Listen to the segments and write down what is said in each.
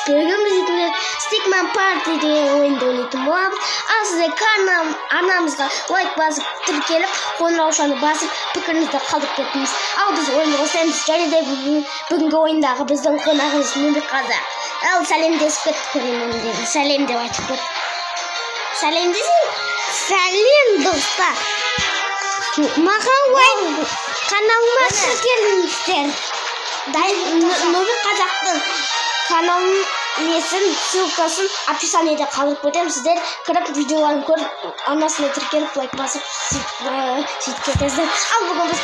Бүгін біз Stickman Party деген ойынды ойнайтын боламыз. Ал сіздер арнамызға лайк басып, тіркеліп, қоңыраушаны басып, пікіріңізді қалдырып кетіңіз. Ал біз ойынды бастаймыз. Және де бүгінгі ойындағы біздің қонағымыз Нубик Қазақ. Ал сәлемдесіп кет, көрермендерге сәлем деп айтып кет. Сәлемдесең? Сәлем, достар. Маған лайк, каналыма тіркеліңіздер. Нубик Қазақтың каналының несін, ссылкасын описаниеде қалдырып кетемін. Сіздер кіріп видеоларын көріп, арнасына тіркеліп, лайк басып, сөйтіп кетесіздер. Ал бүгін біз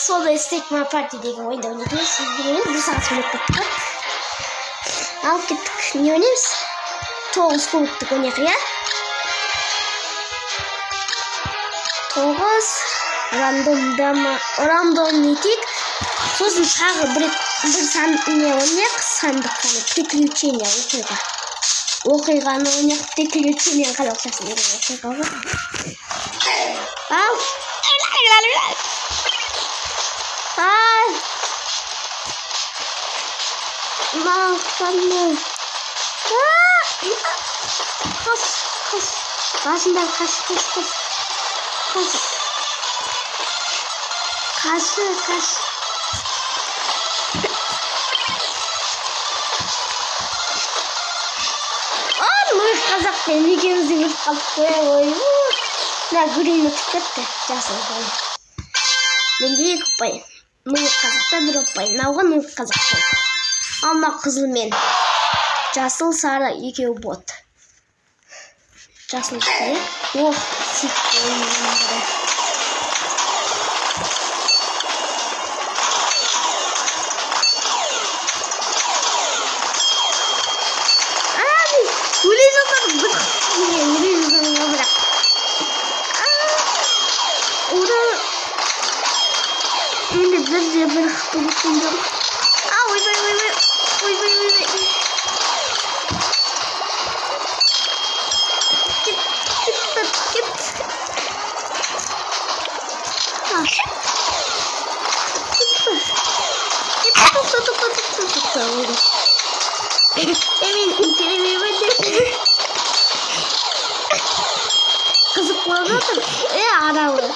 сондай Stickman Party деген ойынды ойнайтынбыз. Бүгін 1 сағат сөйлеп кеттік. Ал кеттік. Не ойнаймыз? 9 кубоктық ойнайық, иә? 9 рандом етейік. Сосын тағы бір сан не ойнайық, сандық қане, приключения, оқиға. Оқиғаны ойнайық, приключения қазақшасын деген оқиға ғой. Ал. Ай. Маған құтқарыңдар. Қаш, қаш. Қашыңдар, қаш, қаш, қаш. Қаш. Қашы, қаш. Қазақпен екеуміз де өліп қалдық қой. Ой, мына гүрін ұтып кетті, жасыл қой. Менде 2 ұпай. Нубик Қазақта 1 ұпай. Мынауға Нубик Қазақ болды. Ал мына қызылмен жасыл, сары екеуі бот. Жасыл ұпай. Ох, сөйтті. Өле жатыр, бір өле жатыр бірақ. Ура! Менде бір де бір қыпы кеткен жоқ. Ойбай, ойбай, ойбай, ойбай. Кет, кет, кет. Кет, тоқта, тоқта, тоқта, тоқта, ойбай. Мен итеремеймін. Қызық болып жатыр. Аралы.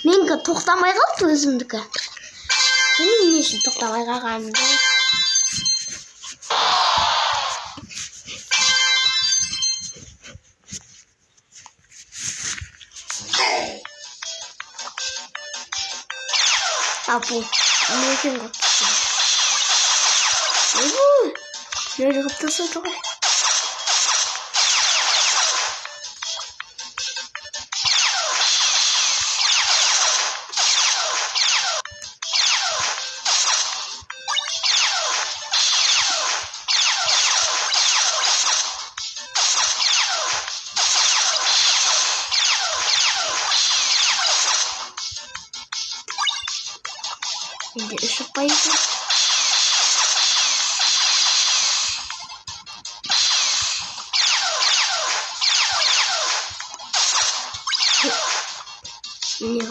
Менікі тоқтамай қалды өзімдікі. Білмеймін не үшін тоқтамай қалғанымды. А бұл не екен қылып тастады? Ойбой, нөл қылып тастады ғой. Менде 3 ұпай екен. Не.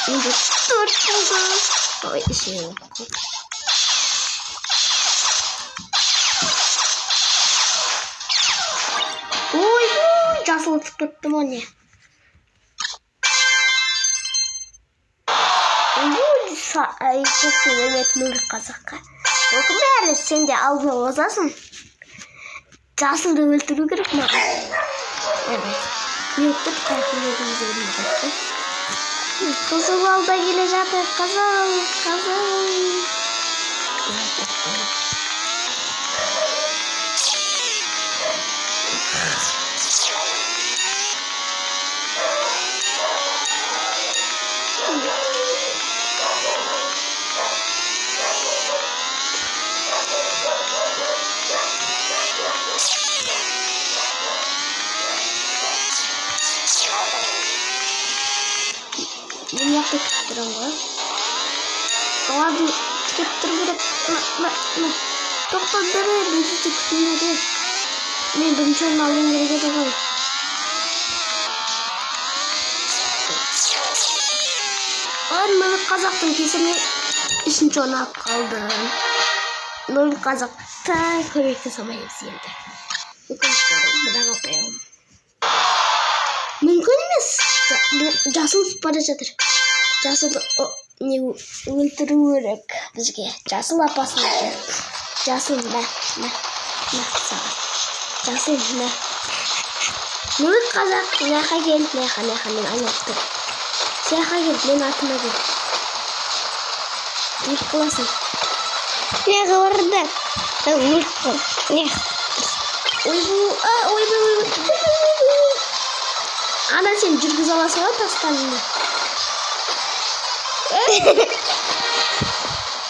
Менде 4 болды. Ой, үшеу. Ой, жасыл ұтып кеттім ғой не. Ой, көкке бермеді Нубик Қазаққа. Өкінбе әлі, сен де алдына озасың. Жасылды өлтіру керек маған. Не ұтып кетті, қайқы өзімізге. Қызыл алда келе жатыр, қызыл, қызыл. Оларды күтіп тұрамын ғой. Оларды тіреп тұру керек. Тоқтаңдар, бізді күтіңдер. Мен бірінші орын алуым керек еді ғой. Нұрлы қазақтың кесірінен үшінші орын алып қалдым. Нұрлы қазақта көмектесе алмаймыз енді. Өкінішке орай, бірақ алып. Мүмкін емес. Жасыл бара жатыр. Жасылды не өлтіру керек бізге. Жасыл апасын өлтір. Жасыл мә, мә, мә саған. Жасыл мә. Нұрлы қазақ, мынақа кел, мынақа, мынақа, мен айналып тұр. Сен кел, мен артыма кел. Тиіп қаласың. Не қылырды? Не? Ойбу, ойбу, ойбу. Ана сен жүргізе аласың ғой тастан.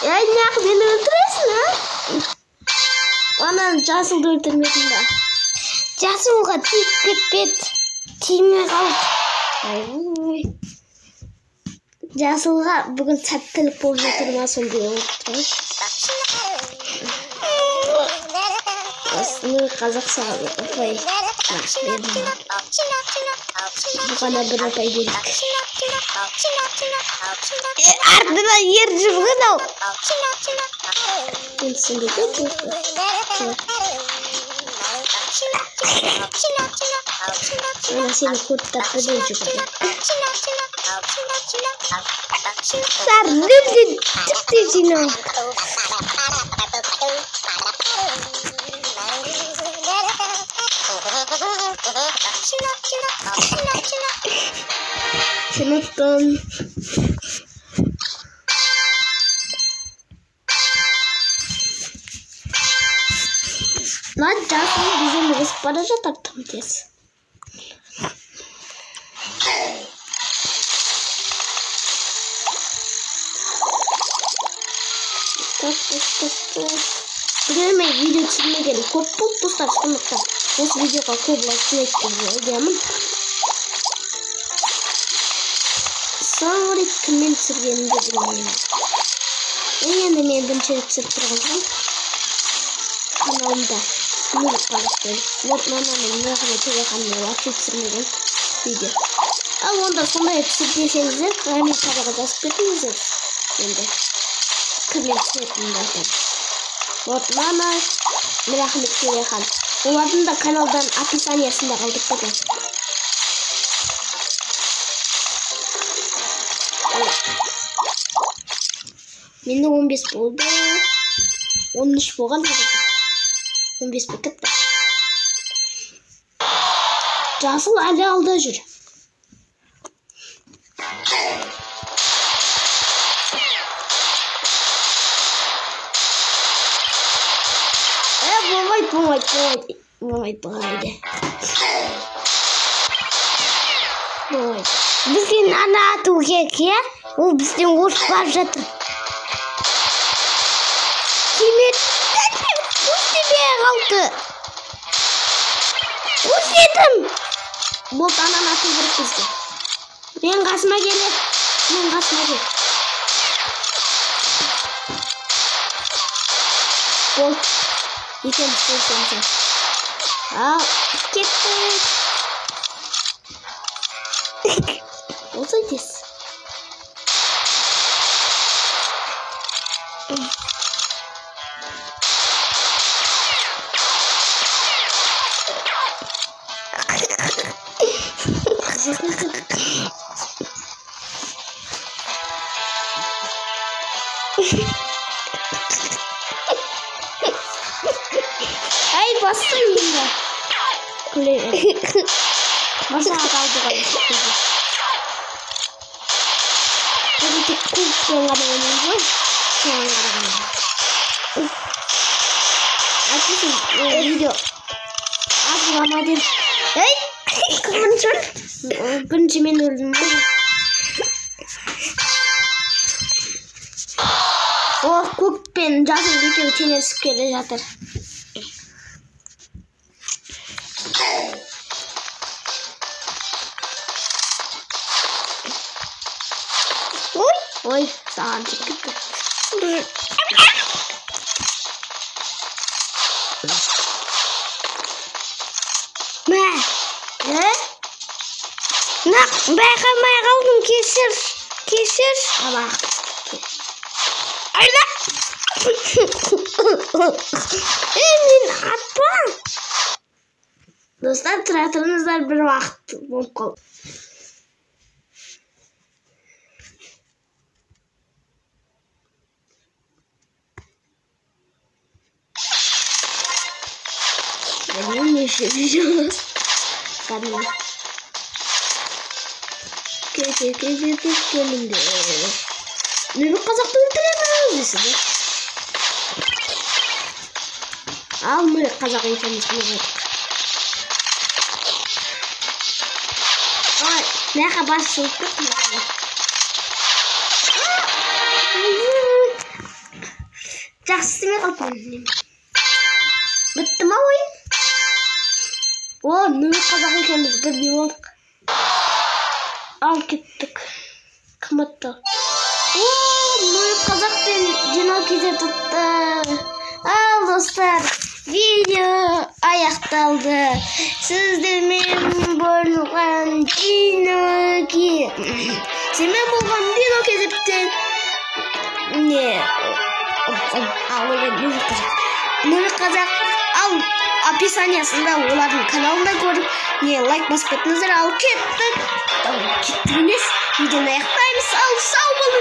Ей, неғып мені өлтіресің, а? Ана жасылды өлтірмедің ба? Жасылға тиіп кетпеді. Тимей қалды. Ой. Жасылға бүгін сәттілік болып жатыр ма сондай болып тұр. Осыны қазақ саған ұпай бердім. Бұғана бір ұпай бердік. Артына ер жүрген ау. Мен түсінбейді. Ана сені көріп бірден жүгірді. Сардельді тіпті жинау. Сен ұттың. Мына жасыл бізден озып бара жатыр тым тез. Так, так, так, так. Білмей, видео түсірмегелі көп болды достар, сондықтан осы видеоға көп лайк жинайды деп ойлаймын. Соңғы рет кіммен түсіргенімді білмеймін. Енді мен бірінші рет түсіріп тұрған соң каналымда Нұрлы қазақпен Нұрманның Нұрахмет Төреханмен вообще түсірмеген видео. Ал онда сондай түсір десеңіздер, комментарийға жазып кетіңіздер. Енді кіммен түсіретінімді айтамын. Нұрмана, Нұрахмет Төрехан. Олардың да каналдан описаниясында қалдырып кетемін. Менде 15 болды. 13 болған. 15 бітіпті. Жасыл әлі алда жүр. Болмайды, болмайды, болмайды. Болмайды, болмайды. Болмайды. Бізге наны ату керек, иә? Ол бізден озып бара жатыр. Тимеді. Қалды. Өсетім. Болды, ананы ату керек бізге. Мен қасыма кел. Мен қасыма кел. Болды. Екеуміз келісеміз. Ал, кеттік. Болса тез. Ай, бастым енді. Күле. Басына қалды ғой. Бүгін тек кубпен ғана ойнаймыз ғой. Соған қарағанда. Әйтпесе, видео аз бола ма деп. Ей, кім бірінші өлді? Бірінші мен өлдім ғой. О, көк пен жасыл екеуі теңесіп келе жатыр. Мә. Нақ, байқамай қалдым, кешір. Кешір. Алақ. Айда. Мен атпа. Достар, тұра тұрыңыздар, бір уақыт болып қалды. Білмеймін, неше видеомыз. Кәдімгі. Кел, кел, кел, кел, кел, келіңдер. Нұрбек қазақты өлтіреміз дейсіз бе? Ал Нұрбек қазақ екеуміз қылып. Ой, мына бас шығып кетті. Жақсы істемей қалыппын. Бітті ма ойын? О, Нұрбек қазақ екеуміз бірдей болдық. Ал кеттік. Кім ұтты? О, Нұрбек қазақ пен Динал кезет ұтты. Ал достар, видео аяқталды. Сіздермен болған Дино Сенімен болған Дино кезеттен не Нұрбек қазақ. Ал описаниясында олардың каналында көріп, не лайк басып кетіңіздер. Ал кеттік. Кеттік емес, видеоны аяқтаймыз. Ал сау болыңыз.